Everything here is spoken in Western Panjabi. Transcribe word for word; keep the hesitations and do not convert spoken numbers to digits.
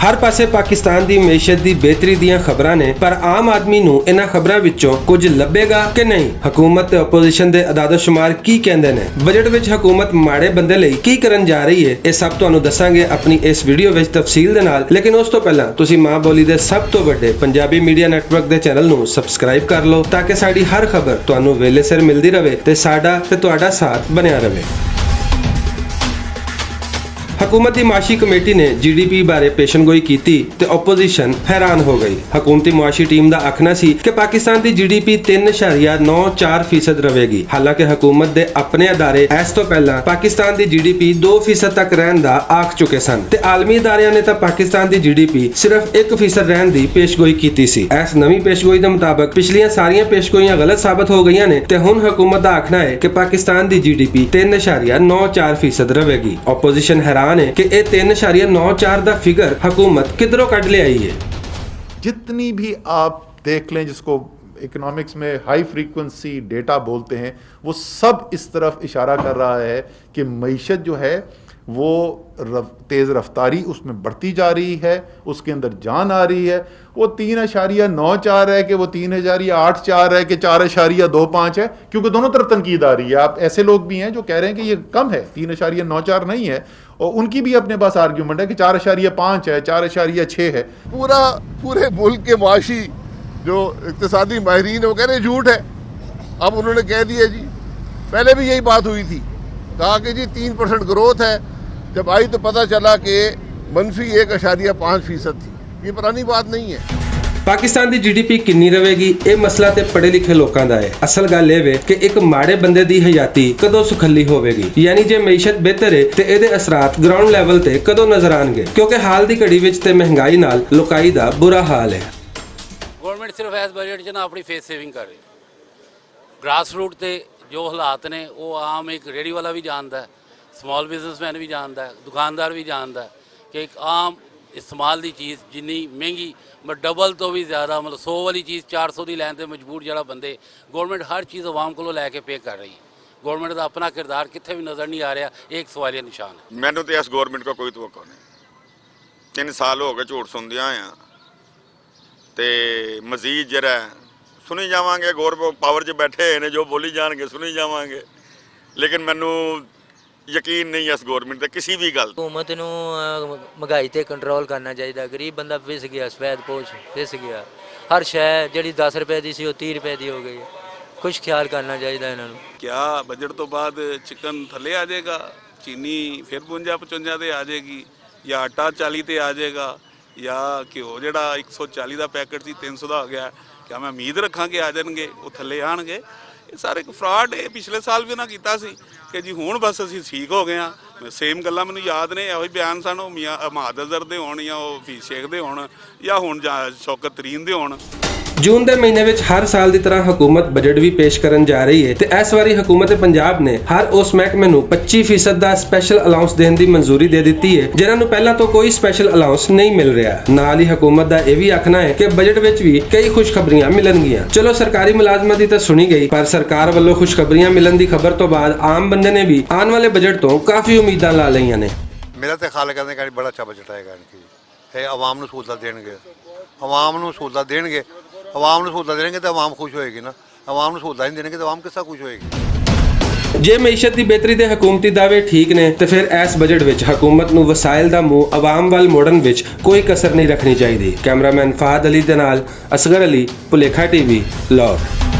ہر پاسے پاکستان دی معیشت دی بہتری دیاں خبراں نے، پر عام آدمی نوں انہاں خبراں وچوں کچھ لبھے گا کہ نہیں؟ حکومت تے اپوزیشن دے اعداد و شمار کی کہندے نے؟ بجٹ وچ حکومت ماڑے بندے لئی کی کرن جا رہی ہے، اے سب تانوں دساں گے اپنی اس ویڈیو وچ تفصیل دے نال۔ لیکن اس تو پہلاں تسی ماں بولی دے سب تو وڈے پنجابی میڈیا نیٹ ورک دے چینل نوں سبسکرائب کر لو، تاکہ ساڈی ہر خبر تانوں ویلے سر ملدی رہے تے ساڈا تے تہاڈا ساتھ بنیا رہے۔ حکومت دی معاشی کمیٹی نے جی ڈی پی بارے پیشن گوئی کیتی تے اپوزیشن حیران ہو گئی۔ حکومتی معاشی ٹیم دا آکھنا سی کہ پاکستان دی جی ڈی پی تین اعشاریہ نو چار فیصد رہے گی، حالانکہ حکومت دے اپنے ادارے ایس تو پہلاں پاکستان دی جی ڈی پی دو فیصد تک رہن دا آکھ چکے سن، تے عالمی اداریاں نے تاں پاکستان دی جی ڈی پی صرف ایک فیصد رہن دی پیشگوئی کیتی سی۔ ایس نویں پیشگوئی دے مطابق پچھلیاں ساریاں پیشگوئیاں غلط ثابت ہو گئیاں نے، تے ہن حکومت دا آکھنا ہے کہ پاکستان دی جی ڈی پی تین اعشاریہ نو چار فیصد رہے گی۔ اپوزیشن حیران ہے کہ اے تین اعشاریہ نو چار دا فگر حکومت کدھروں کڈ لے آئی ہے؟ جتنی بھی آپ دیکھ لیں، جس کو اکنامکس میں ہائی فریکوئنسی ڈیٹا بولتے ہیں، وہ سب اس طرف اشارہ کر رہا ہے کہ معیشت جو ہے، وہ رف-، تیز رفتاری اس میں بڑھتی جا رہی ہے، اس کے اندر جان آ رہی ہے۔ وہ تین اعشاریہ نو چار ہے کہ وہ تین اعشاریہ آٹھ چار ہے کہ چار اعشاریہ دو پانچ ہے، کیونکہ دونوں طرف تنقید آ رہی ہے۔ آپ ایسے لوگ بھی ہیں جو کہہ رہے ہیں کہ یہ کم ہے، تین اعشاریہ نو چار نہیں ہے، اور ان کی بھی اپنے پاس آرگیومنٹ ہے کہ چار اعشاریہ پانچ ہے، چار اعشاریہ چھ ہے۔ پورا، پورے ملک کے معاشی جو اقتصادی ماہرین ہیں، وہ کہہ رہے ہیں جھوٹ ہے۔ اب انہوں نے کہہ دیا جی، پہلے بھی یہی بات ہوئی تھی، کہا کہ جی تین پرسنٹ گروتھ ہے، جب آئی تو پتہ چلا کہ منفی ایک اعشاریہ پانچ فیصد تھی۔ یہ پرانی بات نہیں ہے۔ پاکستان دی جی ڈی پی کنی رہے گی، اے مسئلہ تے پڑھے لکھے لوکاں دا ہے۔ اصل گل اے وے کہ ایک ماڑے بندے دی حیاتی کدوں سکھلی ہوے گی، یعنی جے معیشت بہتر ہے تے اے دے اثرات گراؤنڈ لیول تے کدوں نظر آن گے، کیونکہ حال دی گھڑی وچ تے مہنگائی نال لوکائی دا برا حال ہے۔ گورنمنٹ صرف ایس بجٹ 'ਚ ਨਾ ਆਪਣੀ ਫੇਸ ਸੇਵਿੰਗ ਕਰ ਰਹੀ। ਗ੍ਰਾਸ ਰੂਟ ਤੇ ਜੋ ਹਾਲਾਤ ਨੇ, ਉਹ ਆਮ ਇੱਕ ਰੇੜੀ ਵਾਲਾ ਵੀ ਜਾਣਦਾ ਹੈ, ਸਮਾਲ ਬਿਜ਼ਨਸਮੈਨ ਵੀ ਜਾਣਦਾ ਹੈ, ਦੁਕਾਨਦਾਰ ਵੀ ਜਾਣਦਾ ਹੈ ਕਿ ਇੱਕ ਆਮ ਇਸਤੇਮਾਲ ਦੀ ਚੀਜ਼ ਜਿੰਨੀ ਮਹਿੰਗੀ, ਮਤਲਬ ਡਬਲ ਤੋਂ ਵੀ ਜ਼ਿਆਦਾ, ਮਤਲਬ ਸੌ ਵਾਲੀ ਚੀਜ਼ ਚਾਰ ਸੌ ਦੀ ਲੈਣ ਤੇ ਮਜਬੂਰ ਜਿਹੜਾ ਬੰਦੇ, ਗੌਰਮੈਂਟ ਹਰ ਚੀਜ਼ ਆਵਾਮ ਕੋਲੋਂ ਲੈ ਕੇ ਪੇ ਕਰ ਰਹੀ ਹੈ। ਗੌਰਮੈਂਟ ਦਾ ਆਪਣਾ ਕਿਰਦਾਰ ਕਿੱਥੇ ਵੀ ਨਜ਼ਰ ਨਹੀਂ ਆ ਰਿਹਾ। ਇਹ ਇੱਕ ਸਵਾਲੀਆ ਨਿਸ਼ਾਨ ਹੈ। ਮੈਨੂੰ ਤੇ ਇਸ ਗੌਰਮੈਂਟ ਕੋ ਕੋਈ ਤਵੱਕੋ ਨਹੀਂ। ਤਿੰਨ ਸਾਲ ਹੋ ਗਏ ਝੂਠ ਸੁਣਦਿਆਂ ਆ। ਤੇ ਮਜ਼ੀਦ ਜਿਹੜਾ ਹੈ, ਸੁਣੀ ਜਾਵਾਂਗੇ। ਗੌਰ ਪਾਵਰ 'ਚ ਬੈਠੇ ਹੋਏ ਨੇ, ਜੋ ਬੋਲੀ ਜਾਣਗੇ, ਸੁਣੀ ਜਾਵਾਂਗੇ। ਲੇਕਿਨ ਮੈਨੂੰ ਯਕੀਨ ਨਹੀਂ ਇਸ ਗੌਰਮੈਂਟ ਤੇ ਕਿਸੇ ਵੀ ਗੱਲ ਤੇ। حکومت نوں مہنگائی تے کنٹرول کرنا چاہیدا۔ غریب بندہ پس گیا، سفید پوش پس گیا۔ ہر شے جیہڑی دس روپے دی سی، او تیہہ روپے دی ہو گئی۔ کچھ خیال کرنا چاہیدا انہاں نوں۔ کیا بجٹ تو بعد چکن تھلے آ جائے گا؟ چینی پھر بونجا پچونجا تے آ جائے گی؟ یا آٹا چالی تے آ جائے گا؟ یا گھیو جڑا ایک سو چالی دا پیکٹ سی، تین سو دا ہو گیا؟ کیا میں امید رکھاں کہ آ جان گے، وہ تھلے آن گے؟ یہ سارے ایک فراڈ ہے۔ پچھلے سال بھی انہاں کیتا سی کہ جی ہن بس اسی ٹھیک ہو گئے ہاں۔ سیم گلاں مینوں یاد نے، ایہو ہی بیان سن، وہ میاں اماد اظہر دے ہون یا وہ حفیظ شیخ دے ہون، یا ہن جا شوکت ترین دے ہون۔ جون دے مہینے وچ ہر سال دی طرح حکومت بجٹ وی پیش کرن جا رہی ہے، تے اس واری حکومت پنجاب نے ہر اس محکمے نوں پچی فیصد دا سپیشل الاؤنس دین دی منظوری دے دتی ہے، جنہاں نوں پہلاں تو کوئی سپیشل الاؤنس نہیں مل رہا۔ نال ہی حکومت دا ایہہ وی آکھنا ہے کہ بجٹ وچ وی کئی خوشخبریاں ملن گیاں۔ چلو، سرکاری ملازماں دی تاں سنی گئی، پر سرکار ولوں خوشخبریاں ملن دی خبر توں بعد عام بندے نے وی آن والے بجٹ توں کافی امیداں لا لئیاں نے۔ میرا تے خیال کرنے کا بڑا اچھا بجٹ آئے گا ان کی۔ اے عوام نوں سہولتاں دین گے، عوام نوں سہولتاں دین گے، عوام نوں سہولتاں دین گے تے عوام خوش ہوئے گی نا۔ عوام نوں سہولتاں نہیں دین گے تے عوام کس طرح خوش ہوئے گی؟ جے معیشت دی بہتری دے حکومتی دعوے ٹھیک نے، تے پھر ایس بجٹ وچ حکومت نوں وسائل دا منہ عوام ول موڑن وچ کوئی کسر نہیں رکھنی چاہیدی۔ کیمرہ مین فہد علی دے نال اصغر علی، پلیکھا ٹی وی، لاہور۔